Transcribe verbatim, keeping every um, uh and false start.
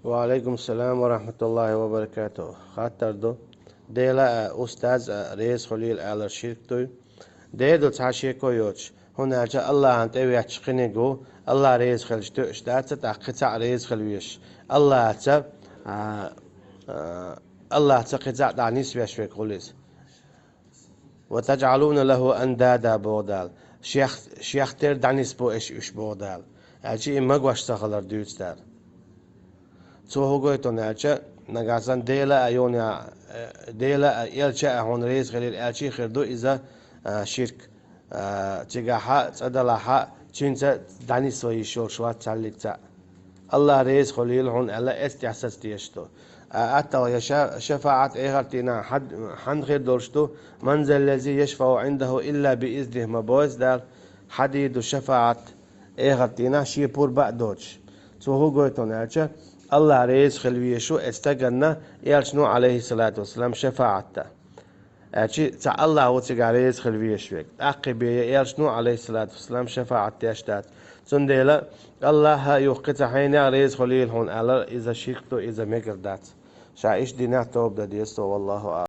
Ва алейкум салам ва рахматуллахи ва баракатух. Хаттар ду. Дела а, устаз а реза хуьлийла алар ширк дуй? Дера ду, цхьа шеко йоцуш. ХӀунда аьлча Аллахьан тӀеветташ кхиниг ву, Аллахь реза хилча тоьаш дац, тӀаккха кхин цхьаъ реза хила везаш. Аллахьца, а, а, Аллахьца кхин цхьаъ дӀа нисвеш верг хуьлу иза. «Ва таджӀалуна лаху андада», боху Дала. Шех, шех тера дӀанисбо аша уьш, боху Дала. Аьлча и магош ца хилар дуьйцу Дала. Цо хӀун гойту аьлча, нагахь санна Дела а йоне, э, Дела а, элча а хьуна реза хилийла аьлча а хир ду иза, а, ширк. А, цигахьа, цӀа далахьа, цуьнца дӀанисва йиш йолуш вац цхьаллиг цхьаъ. Аллахь реза хуьлийла хьуна аьлла, эццахь саца дезаш ду. А, атталла я ша-, шафаӀат эхарт дийнахь хьад-, хьанна хир долуш ду, «Ман заллази яшфау Ӏиндаху илла би изнихи», ма боху Дала, хьан дийр ду шафаӀат эхарт дийнахь шен пурба а доцуш. Цо хӀун гойту аьлча, Аллахь реза хила везаш ву оцу стаганна, элчано, алейхиссалату вассалам, шафаӀат дан. Аьлча цхьа Аллахь ву цигахь реза хила везаш верг. ТӀаккха бен я элчано, алейхиссалату вассалам, шафаӀат деш дац. Цундела Аллахьа юха кхин цхьа хьенех реза хуьлийла хьуна алар, иза ширк ду, иза мегар дац. Ша иштта динехь тоба дан деза цо, валлаху аӀлам.